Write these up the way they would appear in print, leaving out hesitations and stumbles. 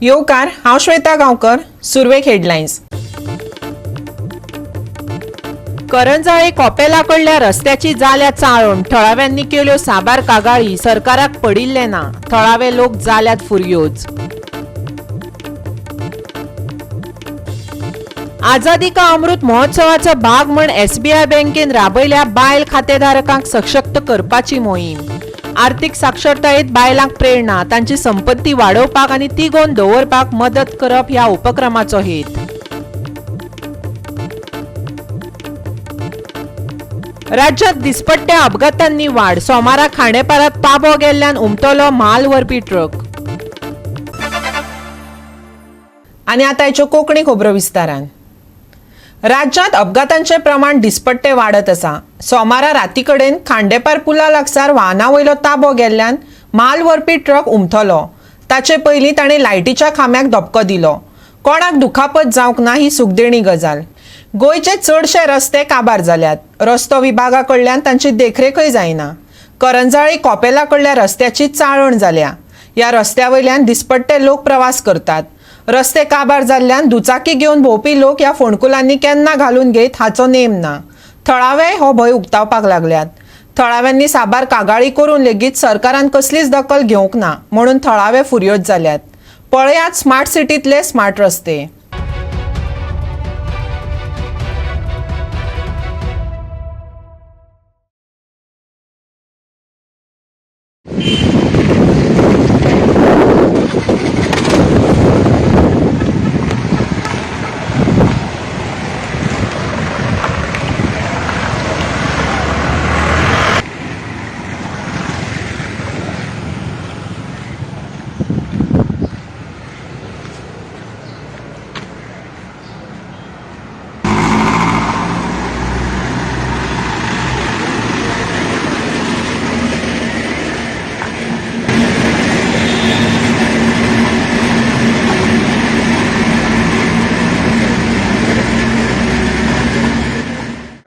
येवकार, हांव श्वेता गांवकर. सुरवेक हेडलायन्स. करंजाळे कोपेला कडल्या रस्त्याची जाल्या चाळण. थळाव्यांनी केल्यो साबार कागाळी, सरकाराक पडिल्लें ना. थळावे लोक जाल्यात फुरयोज. आझादी का अमृत महोत्सवाचो भाग म्हण एसबीआय बँकेन राबयल्या बायल खातेधारकांक सशक्त करपाची मोहीम. आर्थिक साक्षरतायेत बायलांक प्रेरणा, तांची संपत्ती वाडोवपाक आनी तिगोवन दवरपाक मदत करप ह्या उपक्रमाचो हेत. राज्यात दिसपट्ट्या अपघातांनी वाड. सोमारा खांडेपारात ताबो गेल्ल्यान उमटलो म्हाल व्हरपी ट्रक. आनी आतां हाच्यो कोंकणी खबरो विस्तारान. राज्यांत अपघातांचें प्रमाण दिसपट्टे वाडत आसा. सोमारा राती कडेन खांडेपार पुला लागसार वाहना वयलो ताबो गेल्ल्यान म्हाल व्हरपी ट्रक उमथलो. ताचे पयलीं ताणें लायटीच्या खांब्याक धपको दिलो. कोणाक दुखापत जावंक ना ही सुखदेणी गजाल. गोंयचे चडशे रस्ते काबार जाल्यात. रस्तो विभागा कडल्यान तांची देखरेखय जायना. करंजाळी कोपेला कडल्या रस्त्याची चाळण जाल्या. ह्या रस्त्या वयल्यान दिसपट्टे लोक प्रवास करतात. रस्ते काबार जाल्ल्यान दुचाकी घेवन भोंवपी लोक ह्या फोंडकुलांनी केन्ना घालून घेत हाचो नेम ना. थळावे हो भंय उक्तावपाक लागल्यात. थळाव्यांनी साबार कागाळी करून लेगीत सरकारान कसलीच दखल घेवंक ना म्हणून थळावे फुरयोज जाल्यात. पळयात स्मार्ट सिटींतले स्मार्ट रस्ते.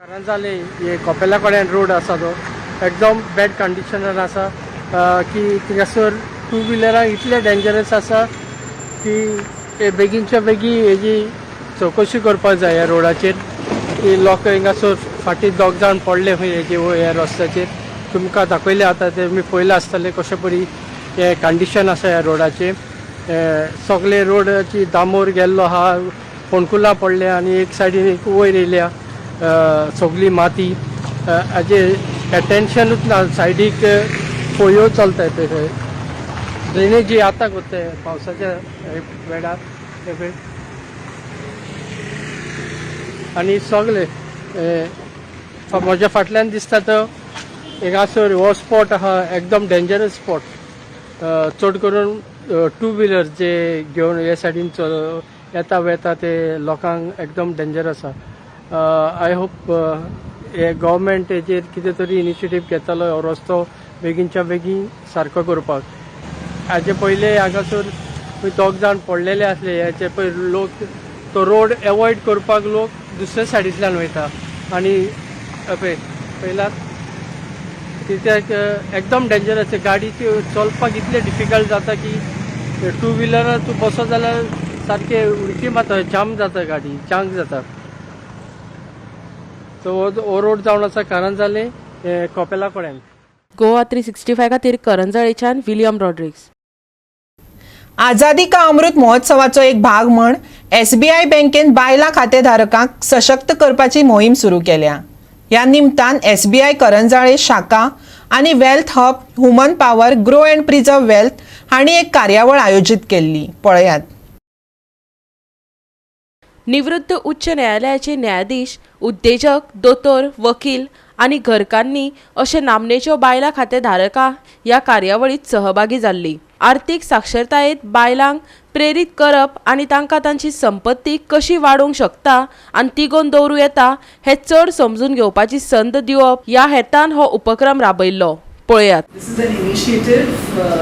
करंजाले हे कोपेला कडेन रोड आसा तो एकदम बॅड कंडिशनार आसा की थिंगासर टू व्हिलरांक इतले डेंजरस आसा की हे बेगीनच्या बेगीन हेजी चवकशी करपाक जाय ह्या रोडाचेर की लोक हिंगासर फाटीं दोग जाण पडले खंय हेजे ह्या रस्त्याचेर. तुमकां दाखयले आतां ते तुमी पळयलें आसतलें कशें परी हे कंडिशन आसा ह्या रोडाचें. सगळे रोडाची दामोर गेल्लो आहा, फोंडकुलां पडल्या आनी एक सायडीन एक वयर येयल्या सगळी माती. हाजे एटेन्शनूच ना. सायडीक फोयो चलता पळय, ड्रेनेजी आतां करता पावसाच्या वेळार हे आनी सगळे म्हज्या फाटल्यान दिसता तो हिंगासर हो स्पॉट आहा एकदम डेंजरस स्पॉट. चड करून टू व्हिलर जे घेवन हे सायडीन येता वेता ते लोकांक एकदम डेंजरस आसा. I hope हे गव्हर्मेंट हेजेर कितें तरी इनिशिएटीव घेतलो हो रस्तो बेगीनच्या बेगीन सारको करपाक. हाजे पयले हांगासर दोग जाण पडलेले आसले. हेचे पय लोक तो रोड एवॉयड करपाक लोक दुसऱ्या सायडींतल्यान वयता आनी पळय पयलात कित्याक एकदम डेंजरस. गाडी चलपाक इतलें डिफिकल्ट जाता की टू व्हिलरार तूं बसत जाल्यार सारकें उडकी मारता, जाम जाता, गाडी जाम जाता. सो हो रोड जावन आसा करंजाले कोपेला कडेन. गोवा 365 खातीर करंजाळेच्यान विलियम रॉड्रिग्स. आझादी का अमृत महोत्सवाचो एक भाग म्हण एसबीआय बँकेन बायलां खातेधारकांक सशक्त करपाची मोहीम सुरू केल्या. ह्या निमतान एसबीआय करंजाळे शाखा आनी wealth hub human power grow and preserve wealth हांणी एक कार्यावळ आयोजीत केल्ली. पळयात. निवृत्त उच्च न्यायालयाचे न्यायाधीश, उद्देजक, दोतोर, वकील आनी घरकान्नी अशे नामनेच्यो बायलां खातेधारकां ह्या कार्यावळींत सहभागी जाल्ली. आर्थिक साक्षरतायेत बायलांक प्रेरीत करप आनी तांकां तांची संपत्ती कशी वाडोवंक शकता आनी तिगोवन दवरूं येता हें चड समजून घेवपाची संद दिवप ह्या हेतान हो उपक्रम राबयल्लो. पळयात. This is an initiative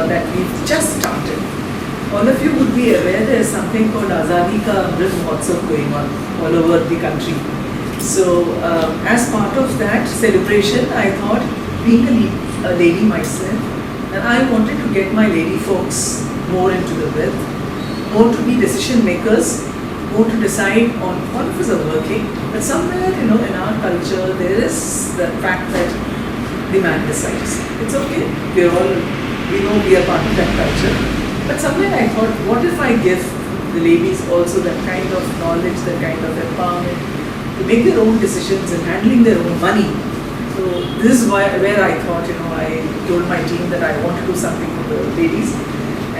that we've just started. All of you would be aware there is something called Azadi Ka Amrit Mahotsav going on all over the country. So as part of that celebration, I thought, being a lady myself, and I wanted to get my lady folks more into the wealth. more to be decision makers, more to decide on. All of us are working, but somewhere, you know, in our culture there is the fact that the man decides. It's okay, we know we are part of that culture, but somewhere I thought, what if I give the ladies also that kind of knowledge, that kind of empowerment to make their own decisions and handling their own money. So this is where I thought, you know, I told my team that I want to do something for the ladies,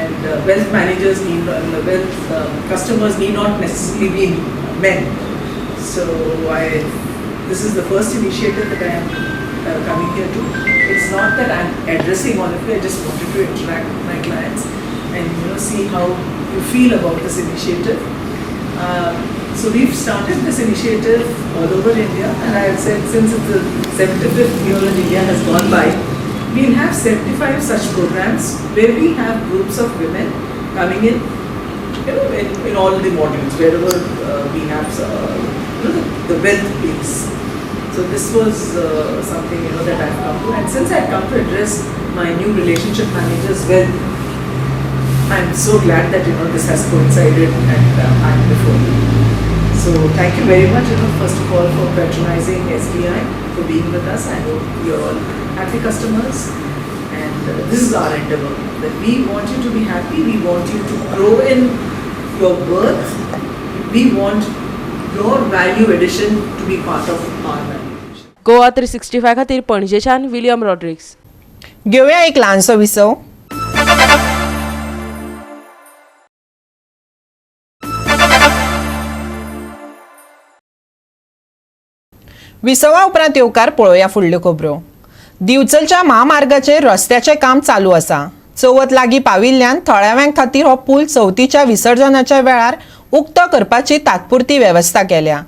and wealth managers need, wealth customers need not necessarily be men. So this is the first initiative that I am coming here to. It's not that I'm addressing all of you, I just wanted to interact with my clients and, you know, see how you feel about this initiative. So we've started this initiative all over India, and I have said since it's the 75th year in India has gone by, we'll have 75 such programs where we have groups of women coming in, you know, in all the modules, wherever we have you know, the wealth base. So this was something, you know, that I've come to, and since I've come to address my new relationship managers well, I'm so glad that, you know, this has coincided and I'm before you. So thank you very much, you know, first of all for patronizing SBI, for being with us. I hope you're all happy customers, and this is our endeavor, that we want you to be happy, we want you to grow in your worth, we want your value addition to be part of our value addition. Goa 365 खातीर पणजेच्यान William Rodrigues. घेवया एक ल्हानसो विसव. विसवा उपरांत येवकार पळोवया फुडल्यो खबरो. दिवचलच्या म्हामार्गाचेर रस्त्याचें काम चालू आसा. चवथ लागीं पाविल्ल्यान थळाव्यां खातीर हो पूल चवथीच्या विसर्जनाच्या वेळार उक्तो करपाची तात्पुरती वेवस्था केल्या.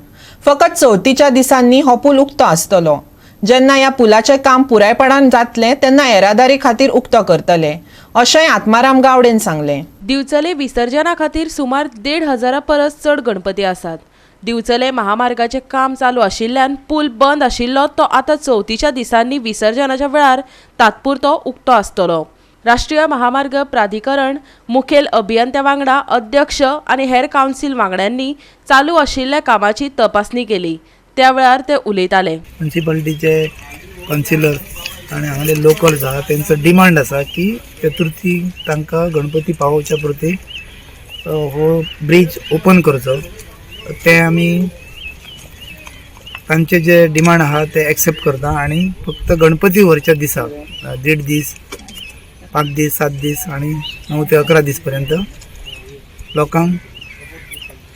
फकत चवथीच्या दिसांनी हो पूल उक्तो आसतलो. जेन्ना ह्या पुलाचें काम पुरायपणान जातलें तेन्ना येरादारी खातीर उक्तो करतले, अशेंय आत्माराम गावडेन सांगलें. दिवचले विसर्जना खातीर सुमार 1,500 परस चड गणपती आसात. दिवचले महामार्गाचें काम चालू आशिल्ल्यान पूल बंद आशिल्लो तो आतां चवथीच्या दिसांनी विसर्जनाच्या वेळार तात्पुरतो उक्तो आसतलो. राष्ट्रीय महामार्ग प्राधिकरण मुखेल अभियंत्या वांगडा अध्यक्ष आनी हेर कावन्सील वांगड्यांनी चालू आशिल्ल्या कामाची तपासणी केली. त्या वेळार ते उलयताले. म्युनिसिपालिटीचे कावन्सिलर आनी हांगाले लोकल्स आहा तेंचो डिमांड आसा की चतुर्थी तांकां गणपती पावोवच्या पुरती हो ब्रीज ओपन करचो. ते आमी तांचे जे डिमांड आहा ते एक्सेप्ट करता आनी फक्त गणपती व्हरच्या दिसा 1.5 दीस, 5 दीस, 7 दीस आनी 9 ते 11 दीस पर्यंत लोकांक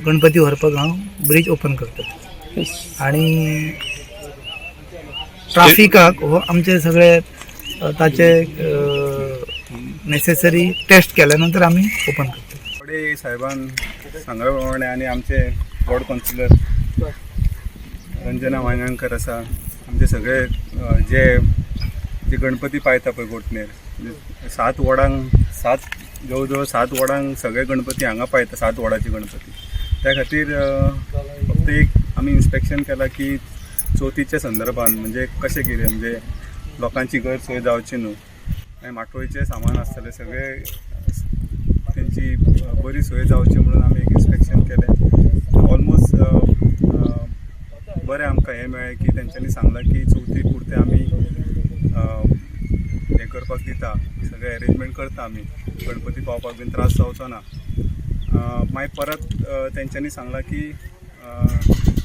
गणपती व्हरपाक हांव ब्रीज ओपन करता. आनी ट्राफिकाक हो आमचे सगळे ताचे नेसेसरी टेस्ट केल्या नंतर आमी ओपन करता. गावडे साहेबान सांगल्या प्रमाणे आनी आमचे वॉर्ड कावन्सिलर रंजना वायंगणकर आसा, आमचे सगळे जे जे गणपती पायता पळय गोठणेर 7 वॉर्डांक, 7 जवळ जवळ 7 वॉर्डांक सगळे गणपती हांगा पायता, 7 वॉर्डाचे गणपती. त्या खातीर फक्त एक आमी इन्स्पेक्शन केलां की चवथीच्या संदर्भान म्हणजे कशें कितें, म्हणजे लोकांची गैरसोय जावची न्हू आनी माटोळीचें सामान आसतलें सगळें तेंची बरी सोय जावची म्हणून आमी एक इन्स्पेक्शन केलें. ऑलमोस्ट बरें आमकां हें मेळ्ळें की तेंच्यांनी सांगलां की चवथी पुरतें आमी हें करपाक दिता, सगळें एरेंजमेंट करता आमी, गणपती पावपाक बीन त्रास जावचो ना. मागीर परत तेंच्यांनी सांगलां की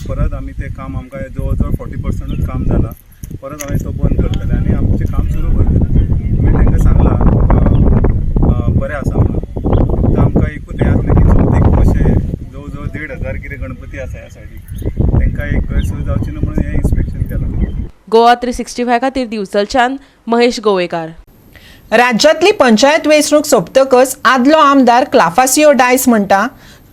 परत आमी तें काम आमकां जवळ जवळ 40% काम जालां, परत आमी तो बंद करतले आनी आमचें काम सुरू करतले. आमी तांकां सांगलां बरें आसा म्हणून. फक्त आमकां एकूच हें आसलें की चवथीक अशें जवळ जवळ 1,500 कितें गणपती आसा ह्या सायडीक, तांकां एक गैरसोय जावची न्हू म्हणून हें इन्स्पेक्शन केलां. गोवा 365 खातीर दिवचलच्यान महेश गोवेकार. राज्यातली पंचायत वेंचणूक सोंपतकच आदलो आमदार क्लाफासियो डायस म्हणटा,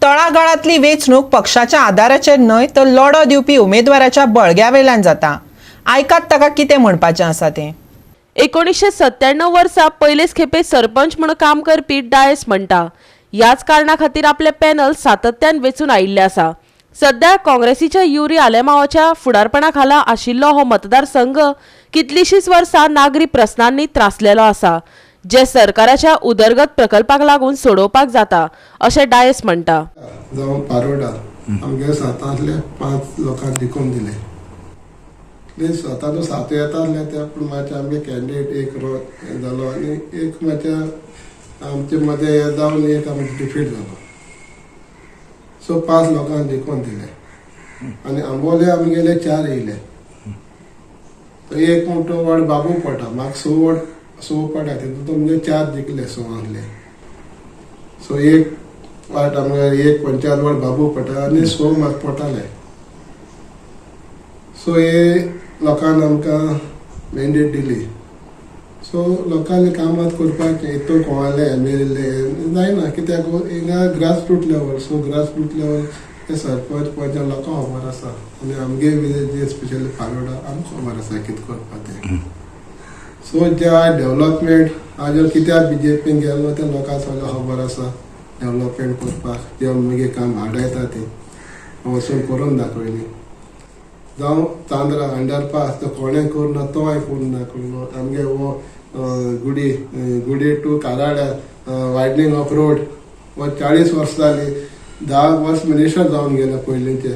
तळागाळांतली वेंचणूक पक्षाच्या आदाराचेर न्हय तर लढो दिवपी उमेदवाराच्या बळग्यावेल्यान जाता. आयकात ताका कितें म्हणपाचें आसा तें. 1997 वर्सा पयलेच खेपे सरपंच म्हूण काम करपी डायस म्हणटा, ह्याच कारणा खातीर आपलें पॅनल सातत्यान वेंचून आयिल्लें आसा. सध्या काँग्रेसीच्या युरी आलेमावाच्या फुडारपणा खाला आशिल्लो हो मतदारसंघ कितलीशींच वर्सां नागरी प्रस्नांनी त्रासलेलो आसा. जे सरकाराच्या उदरगत प्रकल्पाक लागून सोडोवपाक जाता अशें डायस म्हणटा. जावं पारोडा आमगे सातांतले 5 लोकांक जिखून दिले. सातांतू 7 येता आसले ते, पूण मातशे आमगे कॅन्डिडेट एक जालो आनी एक मातशे आमचे मदें हें जावन एक आमचो डिफीट जालो. सो 5 लोकांक जिखून दिले आनी आंबोले आमगेले 4 येयले. एक मोटो वॉर्ड बाबू पडटा, म्हाका 6 वॉर्ड 6 पडटा, तितून तुमगे 4 जिखले 6 सो एक वार्ड आमगे एक पंचायत वॉर्ड बाबू पडटा आनी 6 म्हाका पडटाले. सो हे लोकांक आमकां मॅन्डेट दिली. सो लोकांनी कामां करपाक हितून कोणाले एमएलए जायना, कित्याक हिंगा grass root level. So grass root level ते सरपंच पंच लोकांक खबर आसा आनी आमगे विलेज स्पेशली पारोडा आमकां खबर आसा कितें करपा तें. सो जे आज डेवलपमेंट आज कित्याक बीजेपीन गेल्लो ते लोकांक सगळें खबर आसा. डेवलपमेंट करपाक जे मागीर काम हाडायता ती वचून करून दाखयली. जावं चांद्रा अंडरपास तो कोणें करूं ना तो हांवें करून दाखयलो. आमगे हो Gudi Gudi to Karada widening of road हो 40 वर्सां जाली, 10 वर्स मिनिस्टर जावन गेले, पयलींचे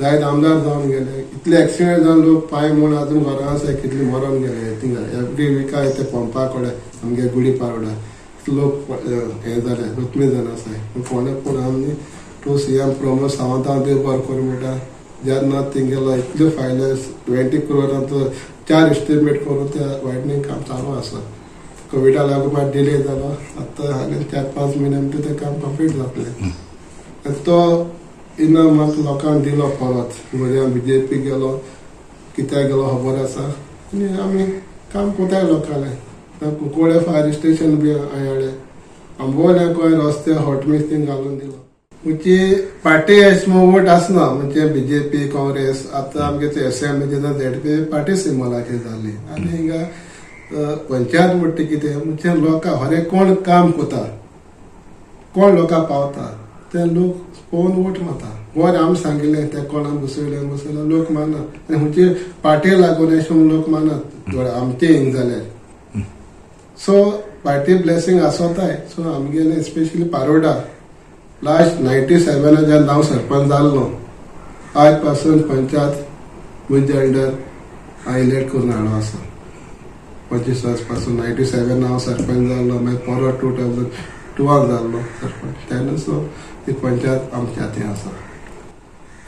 जायत आमदार जावन गेले. इतले एक्सिडेंट जावन लोक पांय म्हूण आजून घरां आसा, कितले मरोन गेले थिंगा. एवरी विका ते पंपा कडेन आमगे गुडी पारोडा लोक हें जाले, जखमी जावन आसाय. कोणें पूण आमी टू सीएम प्रमोद सावंतान ते बरें करूं म्हणटा. जेन्ना तेंगेलो इतल्यो फायली 20 क्रोरांचो 4 एस्टिमेट करून ते वायडनींग काम चालू आसा. कोविडा लागून मात डिले जालो, आतां हालीं 4-5 म्हयन्या भितर तें काम कंप्लीट जातलें. आनी तो इनाम म्हाका लोकांक दिलो परत. गोंया बीजेपी गेलो कित्याक गेलो खबर आसा आनी आमी काम कोताय लोकांलें. कुंकळे फायर स्टेशन बी हांवें हाडलें, आंबोल्या खंय रस्ते हॉट मिक्स थिंग घालून दिलो. म्हणजे पार्टी अशें वोट आसना, म्हणजे बीजेपी काँग्रेस. आतां आमगे एसेंब्ली झेडपी पार्टी सिंबलाचेर जाली आनी हिंगा पंचायत म्हणटा कितें म्हणजे लोकां हर कोण काम करता, कोण लोकांक पावता ते लोक पळोवन वोट मारता. बरें आमी सांगिल्लें ते कोणाक बसयलें बसयलें लोक माननात आनी खंयची पार्टी लागून अशें म्हूण लोक माननात आमचे हिंग जाल्यार. सो पार्टी ब्लेसिंग आसोताय. सो आमगेले स्पेशली पारोडा लास्ट 97 जेन्ना हांव सरपंच जाल्लो आज पासून पंचायत म्हज्या अंडर हांव इलेक्ट करून हाडलो आसा. 25 वर्स पासून 97 हांव सरपंच जाल्लो, मागीर परत 2002 जाल्लो सरपंच, तेन्ना सो ती पंचायत आमच्या हातीन आसा.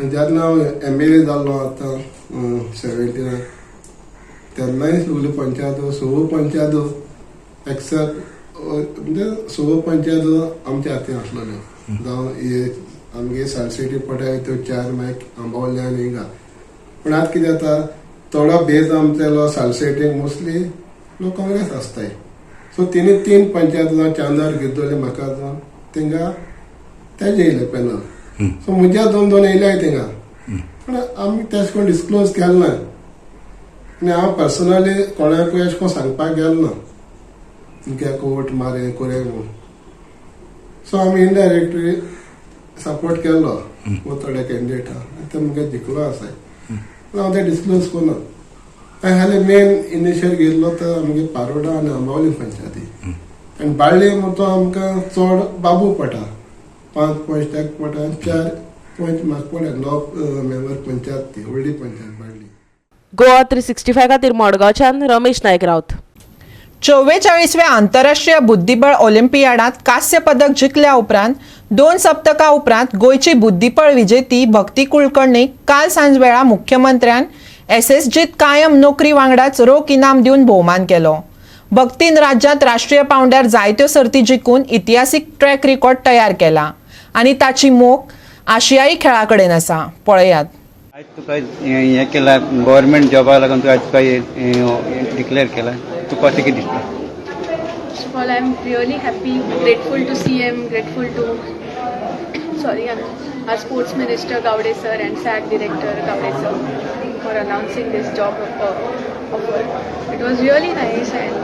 आनी जेन्ना हांव एमएलए जाल्लो आतां 17 तेन्नाय सगल्यो पंचायत 6 पंचायत एक्सेप्ट म्हणजे 6 पंचायत आमच्या हातीन आसलेल्यो. जावं हे आमगे सालसेटी पडटा त्यो 4 मागीर आंबोवले आनी हिंगा. पूण आतां कितें जाता, थोडो बेज आमचेलो सालसेटीक मोस्टली लोक काँग्रेस आसताय. सो तिणी 3 पंचायत जावं चांदर गिरदोले म्हाका जावन थिंगा तेजे येयले पॅनल. सो म्हज्या 2-2 येयल्याय थिंगा, पूण आमी तेश कोण डिस्क्लोज केलें ना आनी हांव पर्सनली कोणाकूय अशें कोण सांगपाक गेलो ना तुमक्याक वोट मार हें कोरे म्हूण. सो आमी इनडायरेक्टली सपोर्ट केल्लो थोडे कॅन्डिडेट ते मुगे जिखलो आसाय, पूण हांव ते डिस्क्लोज करना. हालीं मेन इनिशियल घेतलो तो आमगे पारोडा आनी आंबावली पंचायती आनी बाळ्ळी म्हण तो आमकां चड बाबू पडटा, 5 पंच ताका पडटा आनी 4 पंच म्हाका पडटा. 9 मेंबर पंचायत ती व्हडली पंचायत बाळ्ळी. गोवा 365 खातीर मडगांवच्यान रमेश नायक रावत. 44व्या आंतरराष्ट्रीय बुद्धिबळ ऑलिम्पियाडांत कांस्य पदक जिखल्या उपरांत 2 सप्तकां उपरांत गोंयची बुद्धिबळ विजेती भक्ती कुलकर्णी काल सांजवेळा मुख्यमंत्र्यान एसएसजीत कायम नोकरी वांगडाच रोख इनाम दिवन भोवमान केलो. भक्तीन राज्यांत राष्ट्रीय पावंड्यार जायत्यो सर्ती जिखून इतिहासीक ट्रॅक रिकॉर्ड तयार केला आनी ताची मोख आशियाई खेळा कडेन आसा. पळयात. आज तुका हें केला, गव्हर्मेंट जॉबा लागून तुका आज तुका डिक्लेअर केला, तुका अशें कितें दिसता? First of all, I am really happy, grateful to CM, grateful to our sports minister Gawde sir and SAC director Gawde sir for announcing this job offer. It was really nice and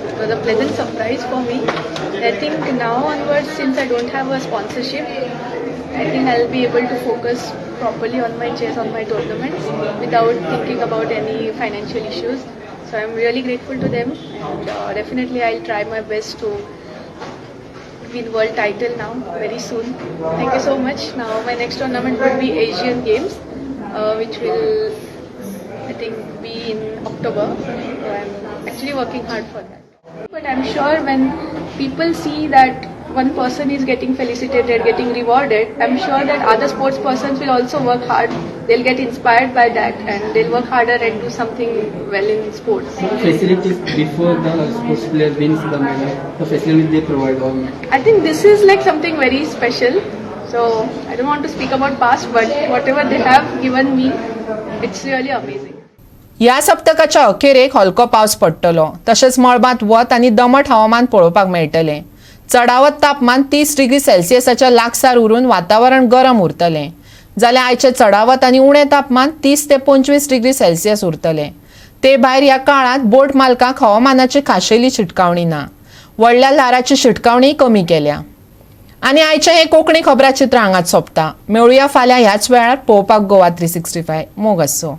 it was a pleasant surprise for me. I think now onwards, since I don't have a sponsorship, I think I'll be able to focus properly on my chess, on my tournaments without thinking about any financial issues. So I'm really grateful to them, and definitely I'll try my best to win world title now very soon. Thank you so much. Now my next tournament will be Asian Games, which will, I think, be in October. So I'm actually working hard for that. But I'm sure when people see that one person is getting felicitated, getting rewarded, I'm sure that other sports persons will also work hard. They'll get inspired by that and they'll work harder and do something well in sports. Facilities before the sports player wins the medal, the facilities they provide government. I think this is like something very special. So I don't want to speak about past, but whatever they have given me, it's really amazing. ह्या सप्तकाच्या अखेरेक हलको पावस पडटलो. तशेंच मळबांत वत आनी दमट हवामान पळोवपाक मेळटलें. चडावत तापमान 30 डिग्री सेल्सियसाच्या लागसार उरून वातावरण गरम उरतलें, जाल्यार आयचें चडावत आनी उणें तापमान 30 ते 25 डिग्री सेल्सियस उरतलें. ते भायर ह्या काळांत बोट मालकांक हवामानाची खाशेली शिटकावणी ना. व्हडल्या ल्हाराची शिटकावणीय कमी केल्या. आनी आयचें हें कोंकणी खबराचित्र हांगाच सोंपता. मेळुया फाल्यां ह्याच वेळार पळोवपाक गोवा 365. मोग आसूं.